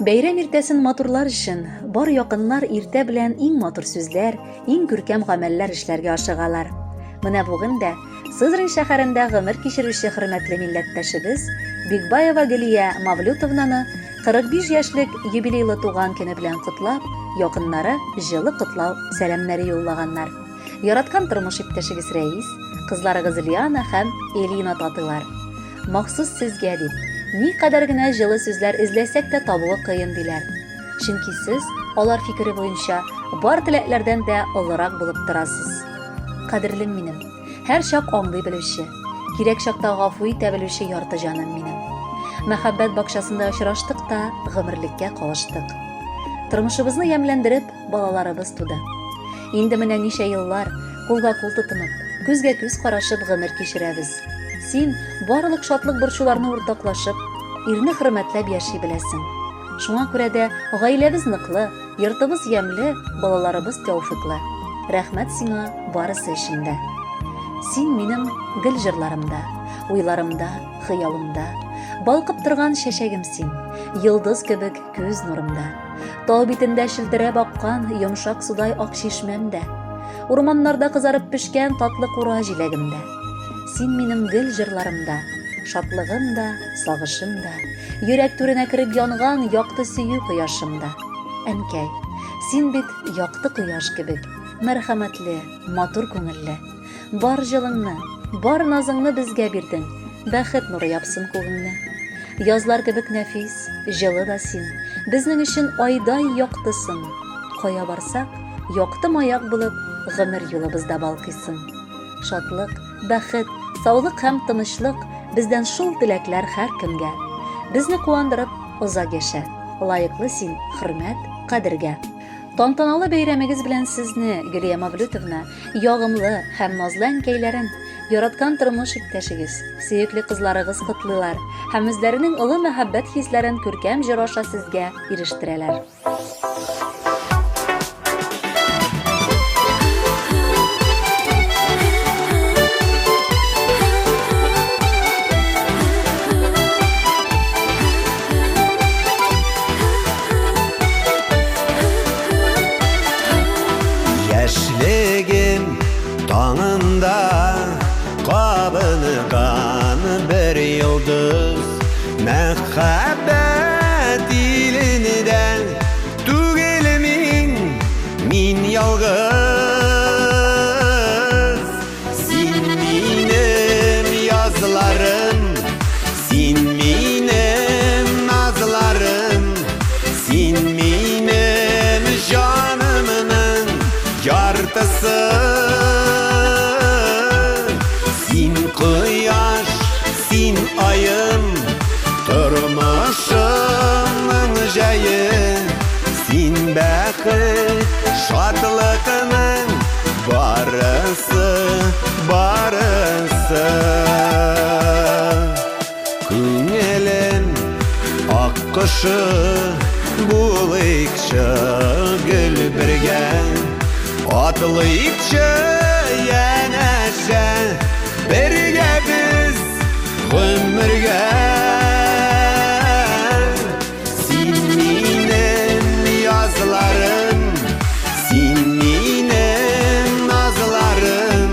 Бәйрәм иртәсен матурлар өчен бар якыннар иртә белән иң матур сүзләр, иң күркәм гамәлләр эшләргә ашыгалар. Менә бүген дә Сызрань шәһәрендә гомер кичерүче хөрмәтле милләттәшебез Бикбаева Гөлия Мавлютовнаны 45 яшьлек юбилейлы туган көне белән котлап, якыннары җылы котлау сәламнәре юллаганнар. Яраткан тормыш иптәшегез Рәис, кызларыгыз Лиана һәм Элина татыйлар. Махсус сезгә дип, никадәр генә җылы сүзләр эзләсәк тә табуы кыен диләр. Чөнки сез, алар фикере буенча, бар теләкләрдән дә олырак булып торасыз. Кадерлем минем, һәрчак аңлый белүче, кирәк чакта гафу итә белүче ярты җаным минем. Мәхәббәт бакчасында очраштык та, гомерлеккә кавыштык. Тормышыбызны ямьләндереп, балаларыбыз туды. Инде менә ничә еллар кулга-кул тотынып, күзгә-күз карашып гомер кичерәбез. Син барлык шатлык-борчуларны уртаклашып, ирне хөрмәтләп яши беләсең. Шуңа күрә дә гаиләбез ныклы, йортыбыз ямьле, балаларыбыз тәүфыйклы. Рәхмәт сиңа барысы өчен дә. Син минем гел җырларымда, уйларымда, хыялымда. Балкып торган чәчәгем син, йолдыз кебек күз нурымда. Тау битендә челтерәп аккан йомшак судай ак чишмәм дә. Урманнарда кызарып пешкән татлы кура җиләгем дә. Син минем гел җырларымда, шатлыгым да, сагышым да, йөрәк түренә кереп янган якты сөю кояшым да. Әнкәй, син бит якты кояш кебек, мәрхәмәтле, матур күңелле. Бар җылыңны, бар назыңны безгә бирдең, бәхет нуры япсын күгеңне. Язлар кебек нәфис, җылы да син, безнең өчен айдай яктысың. Кая барсак, якты маяк булып, гомер юлыбызда балкыйсың. Шатлык, бәхет, саулык һәм тынычлык, бездән шул теләкләр һәркемгә. Безне куандырып, озак яшә, лаеклы син хөрмәт, кадергә. Тантаналы бәйрәмегез белән сезне, Гөлия Мавлютовна, ягымлы һәм назлы әнкәйләрен, яраткан тормыш иптәшегез, сөекле кызларыгыз котлыйлар һәм үзләренең олы мәхәббәт хисләрен күркәм җыр аша сезгә ирештерәләр. Яшьлегем таңында кабынган бер йолдыз Мәхәббәт илендә түгел мин, мин ялгыз. Син минем язларым, син минем назларым, син минем җанымның яртысы. Син кояш, син аем, тормышымның җәе. Син бәхет, шатлыкның барысы, барысы. Күңелем ак кошы булыйкчы гел бергә. Атлыйкчы янәшә, бергә без гомергә. Син минем язларым, син минем назларым,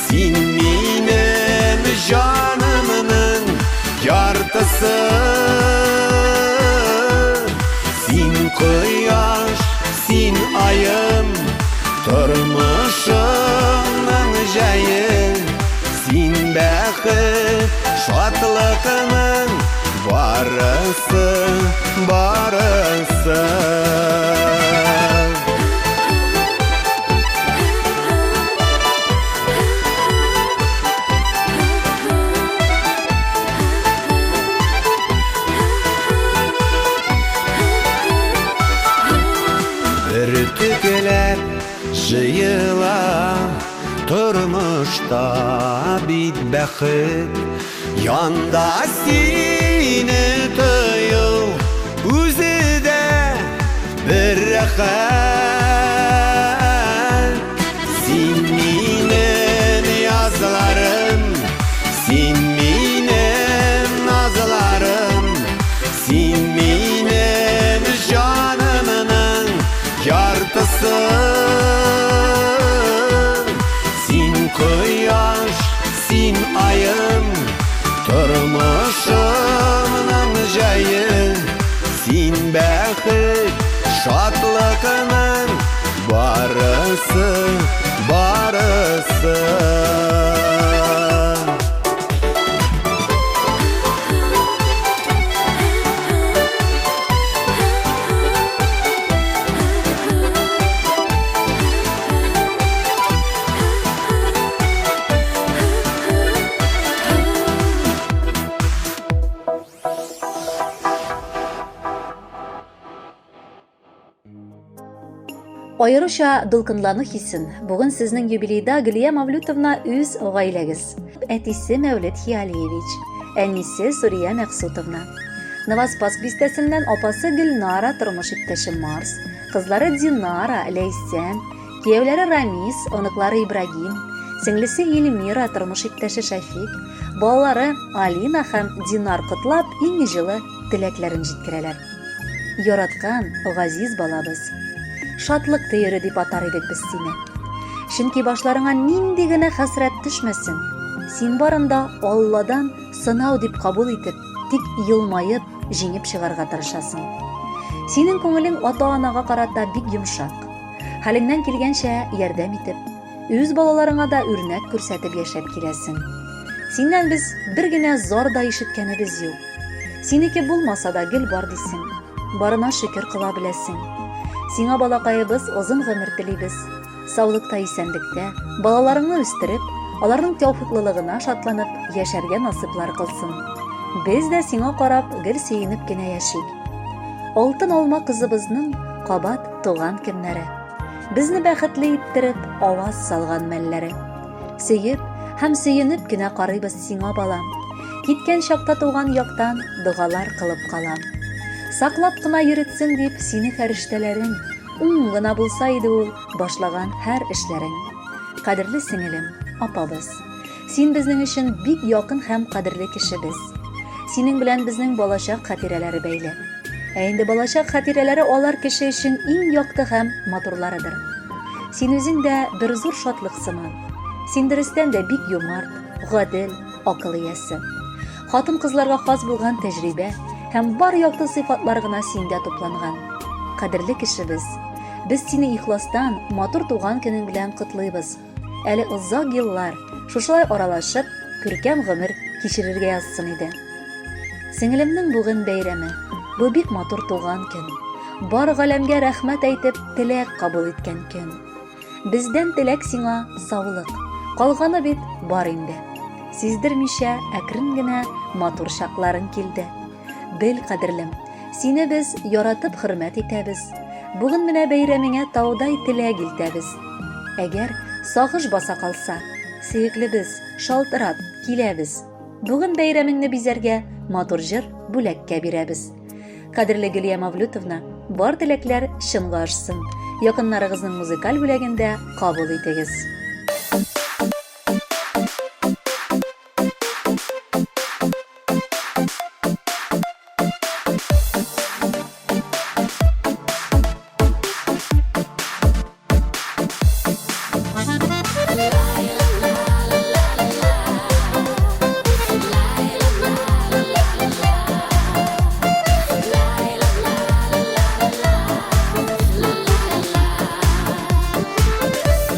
син минем җанымның яртысы. Син кояш, син аем, тормышымның җәе. Син бәхет, шатлыкның барысы, барысы. Бөртекләп җыела тормышта бит бәхет. Янда сине тою үзе дә бер рәхәт. Син минем язларым, син минем назларым, син минем. Барысы, барысы. Аеруча дулкынлану хисен бүген сезнең юбилейда Гөлия Мавлютовна үз гаиләгез. Әтисе Мәүлет Хиалиевич, әнисе Сурия Мәксутовна. Новоспасск бистәсеннән апасы Гөлнара, тормыш иптәше Марс, кызлары Динара, Ләйсән, кияүләре Рамис, оныклары Ибрагим, сеңлесе Эльмира, тормыш иптәше Шәфик, балалары Алина һәм Динар котлап, иң җылы теләкләрен җиткерәләр. Яраткан, газиз балабыз. Шатлык төере дип атар идек без сине. Чөнки башларыңа нинди генә хәсрәт төшмәсен, син барында Алладан сынау дип кабул итеп, тик елмаеп, җиңеп чыгарга тырышасың. Синең күңелең ата-анага карата бик йомшак. Хәлеңнән килгәнчә ярдәм итеп, үз балаларыңа да үрнәк күрсәтеп яшәп киләсең. Синнән без бер генә зар да ишеткәнебез юк. Синеке булмаса да гел бар дисең. Барына шөкер кыла беләсең. Сиңа, балакаебыз, озын гомер телибез. Саулыкта, исәнлектә, балаларыңны үстереп, аларның тәүфыйклылыгына шатланып яшәргә насыйплар кылсын. Без дә сиңа карап гел сөенеп кенә яшик. Алтын алма кызыбызның кабат туган көннәре. Безне бәхетле иттереп аваз салган мәлләре. Сөеп һәм сөенеп кенә карыйбыз сиңа, балам. Киткән чакта туган яктан догалар кылып калам. Саклап кына йөретсен дип сине фәрештәләрең, уң гына булса иде ул башлаган һәр эшләрең. Кадерле сеңелем, апабыз. Син безнең өчен бик якын һәм кадерле кешебез. Синең белән безнең балачак хатирәләре бәйле. Ә инде балачак хатирәләре алар кеше өчен иң якты һәм матурларыдыр. Син үзең дә бер зур шатлык сыман. Син дөрестән дә бик юмарт, гадел, акыл иясе. Хатын-кызларга хас булган тәҗрибә һәм бар якты сыйфатлар гына синдә тупланган. Кадерле кешебез, без сине ихластан матур туган көнең белән котлыйбыз. Әле озак еллар шушылай аралашып, күркәм гомер кичерергә язсын иде. Сеңелемнең бүген бәйрәме. Бу бик матур туган көн. Бар галәмгә рәхмәт әйтеп, теләк кабул иткән көн. Бездән теләк сиңа саулык. Калганы бит бар инде. Сиздермичә, әкрен генә матур чакларың килде. Бел, кадерлем, сине без яратып хөрмәт итәбез. Бүген менә бәйрәмеңә таудай теләк илтәбез. Әгәр сагыш баса калса, сөеклебез, шалтырат, киләбез. Бүген бәйрәмеңне бизәргә матур җыр бүләккә бирәбез. Кадерле Гөлия Мавлютовна, бар теләкләр чынга ашсын. Якыннарыгызның музыкаль бүләген дә кабул итегез.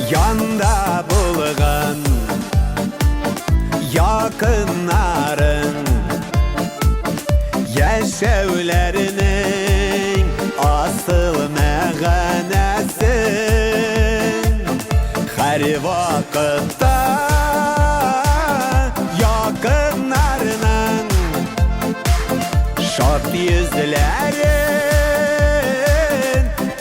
Янда булган якыннарың Яшәүләренең асыл мәгънәсен Һәр вакытта якыннарының Шат йөзләрен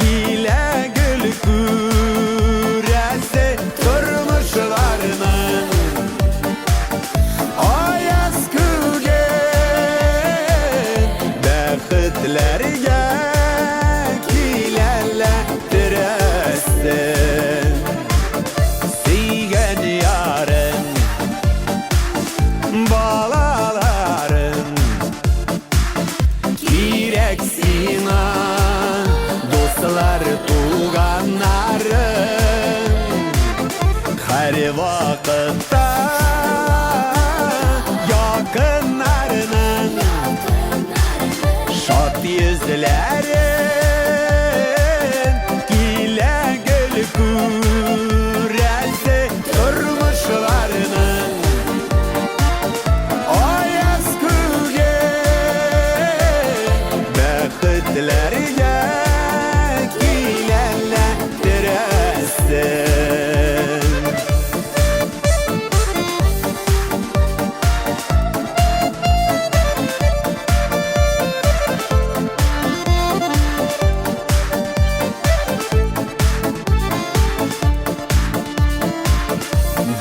килә гел күрәсе тормышларының Аяз күген бәхетләргә киләләр терәсен. Сөйгән ярың, балаларың кирәк сиңа, дуслар, туганнарың. Һәр вакытта якыннарының шат йөзләрен килә гел күр.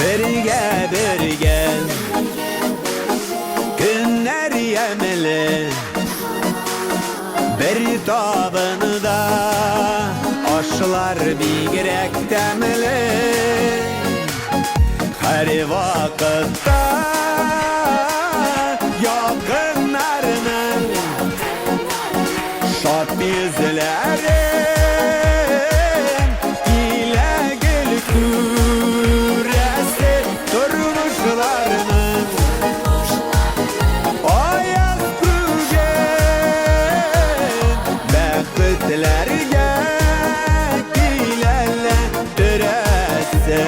Бергә бергә Көннәр ямьле Бер табында Ашлар бигрәк тәмле Һәр вакытта Якыннарның Шат йөзләрен Килә гел күрәсе Тормышларының Аяз бүген Бәхетләргә киләләр төрәсе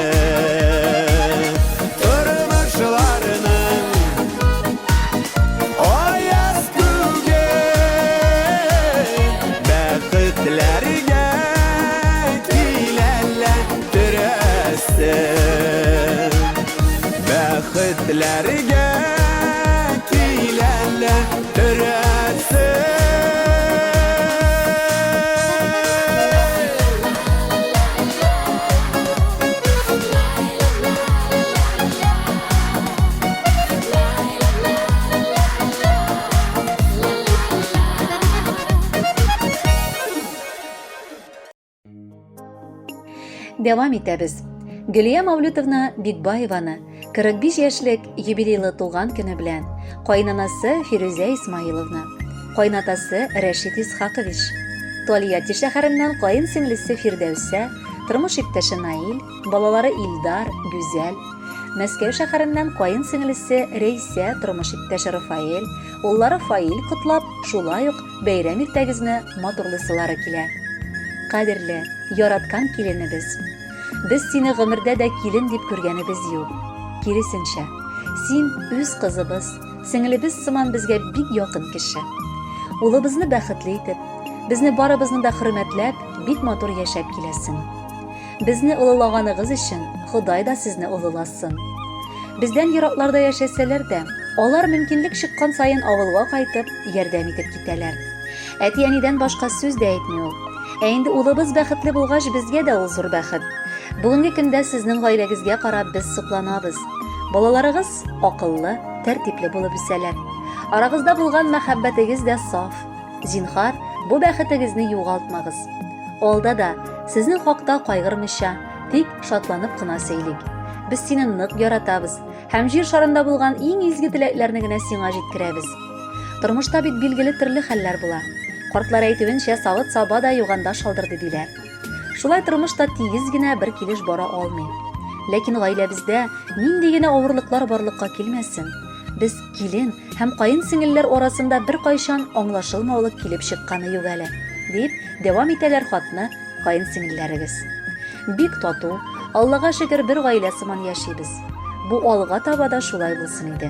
Тормышларының Аяз күген Бәхетләргә киләләр төрәсе Бәхетләргә киләләр төрәсе. Дәвам итәбез. Гөлия Мәүлүтовна Бикбаеваны 45 яшьлек юбилейлы туган көне белән кайнанасы Фирүзә Исмаиловна, кайнатасы Рәшит Исхакович, Тольятти шәһәреннән каен сеңлесе Фирдәүсә, тормыш иптәше Наил, балалары Илдар, Гүзәл, Мәскәү шәһәреннән каен сеңлесе Рәйсә, тормыш иптәше Рафаэль, уллары Фаил котлап, шулай ук бәйрәм иртәгезне матурлыйсылары килә. Кадерле, яраткан киленебез! Без сине гомердә дә килен дип күргәнебез юк. Киресенчә, син үз кызыбыз, сеңелебез сыман безгә бик якын кеше. Улыбызны бәхетле итеп, безне барыбызны да хөрмәтләп, бик матур яшәп киләсең. Безне олылаганыгыз өчен Ходай да сезне олыласын. Бездән еракларда яшәсәләр дә, алар мөмкинлек чыккан саен авылга кайтып, ярдәм итеп китәләр. Әти-әнидән башка сүз дә әйтми ул. Ә инде улыбыз бәхетле булгач, безгә дә ул зур бәхет. Бүгенге көндә сезнең гаиләгезгә карап без сокланабыз. Балаларыгыз акыллы, тәртипле булып үсәләр. Арагызда булган мәхәббәтегез дә саф. Зинһар, бу бәхетегезне югалтмагыз. Алда да сезнең хакта кайгырмыйча, тик шатланып кына сөйлик. Без сине нык яратабыз һәм җир шарында булган иң изге теләкләрне генә сиңа җиткерәбез. Тормышта бит билгеле төрле хәлләр була. Картлар әйтүенчә, савыт-саба да юганда шалдырды диләр. Шулай тормыш та тигез генә бер килеш бара алмый. Ләкин гаиләбездә нинди генә авырлыклар барлыкка килмәсен, без килен һәм каен сеңелләр арасында беркайчан аңлашылмаулык килеп чыкканы юк әле, дип дәвам итәләр хатны каен сеңелләрегез. Бик тату, Аллага шөкер, бер гаилә сыман яшибез. Бу алга таба да шулай булсын иде.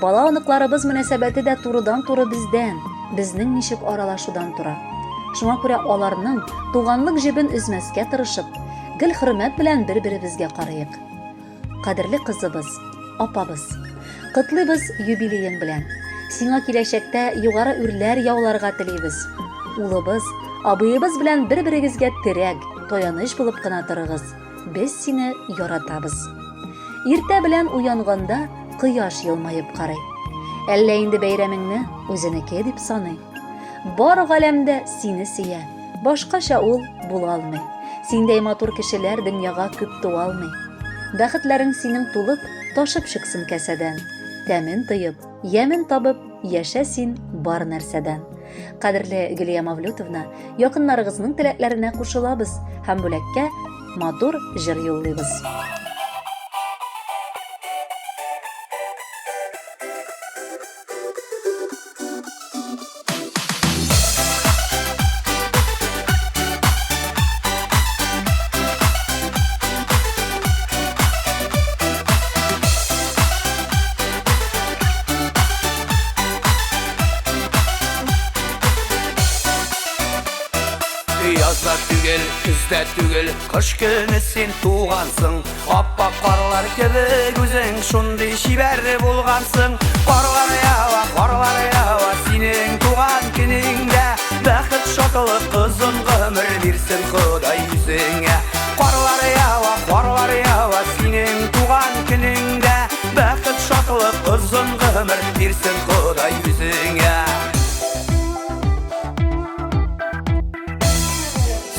Бала-оныкларыбыз мөнәсәбәте дә турыдан-туры бездән, безнең ничек аралашудан тора. Шуңа күрә аларның туганлык җебен өзмәскә тырышып, гел хөрмәт белән бер-беребезгә карыйк. Кадерле кызыбыз, апабыз, котлыйбыз юбилеең белән. Сиңа киләчәктә югары үрләр яуларга телибез. Улыбыз, абыебыз белән бер-берегезгә терәк, таяныч булып кына торыгыз. Без сине яратабыз. Иртә белән уянганда кояш елмаеп карый. Әллә инде бәйрәмеңне үзенеке дип саный. Бар галәмдә сине сөя. Башкача ул була алмый. Синдәй матур кешеләр дөньяга күп туа алмый. Бәхетләрең синең тулып, ташып чыксын кәсәдән. Тәмен тоеп, ямен табып, яшә син бар нәрсәдән. Кадерле Гөлия Мавлютовна, якыннарыгызның теләкләренә кушылабыз һәм бүләккә матур җыр юллыйбыз. Язда түгел, көздә түгел, кыш көне син тугансың. Аппак карлар кебек үзең шундый чибәр булгансың. Карлар ява, карлар ява, синең туган көнеңдә. Бәхет, шатлык, озын гомер бирсен Ходай үзеңә. Карлар ява, карлар ява, синең туган бирсен Ходай үзеңә.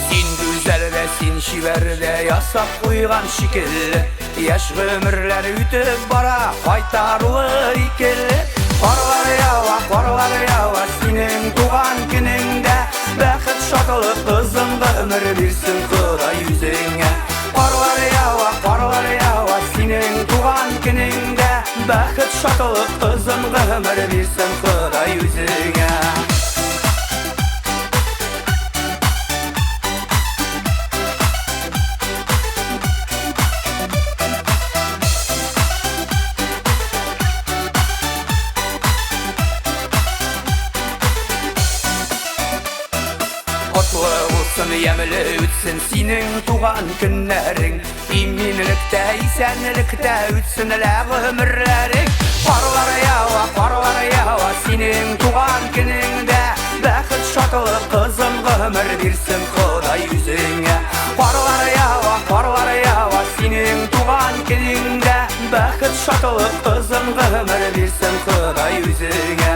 Син гүзәл дә, син чибәр дә, ясап куйган шикелле. Яшь гомерләр үтеп бара, кайтаруы икеле. Карлар ява, карлар ява, синең туган көнеңдә. Бәхет, шатлык, озын гомер бирсен Ходай үзеңә. Карлар ява, карлар ява, синең туган көнеңдә. Бәхет, шатлык, озын гомер бирсен Ходай үзеңә. Котлы булсын, ямьле үтсен синең туган көннәрең. Иминлектә, исәнлектә үтсен лә гомерләрең. Карлар ява, карлар ява, синең туган көнеңдә. Бәхет, шатлык, озын гомер бирсен Ходай үзеңә. Карлар ява, карлар ява, синең туган көнеңдә. Бәхет, шатлык, озын гомер бирсен Ходай үзеңә.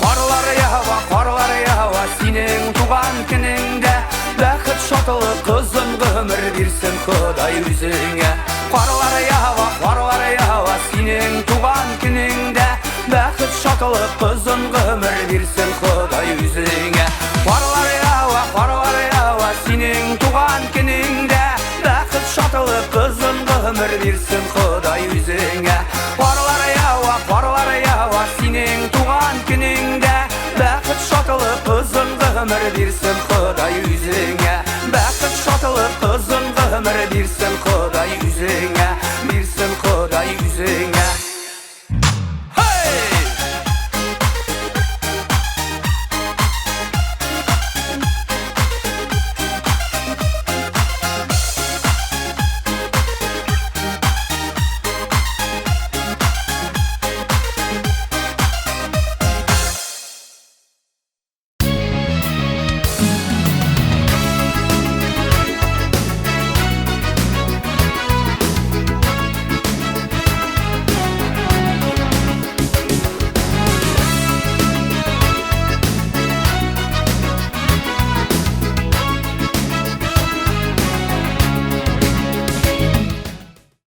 Карлар ява, карлар ява, синең туган көнеңдә. Бәхет, шатлык, озын гомер бирсен Ходай үзеңә. Карлар ява, карлар ява, синең туган көнеңдә. Бәхет, шатлык, озын гомер бирсен Ходай үзеңә.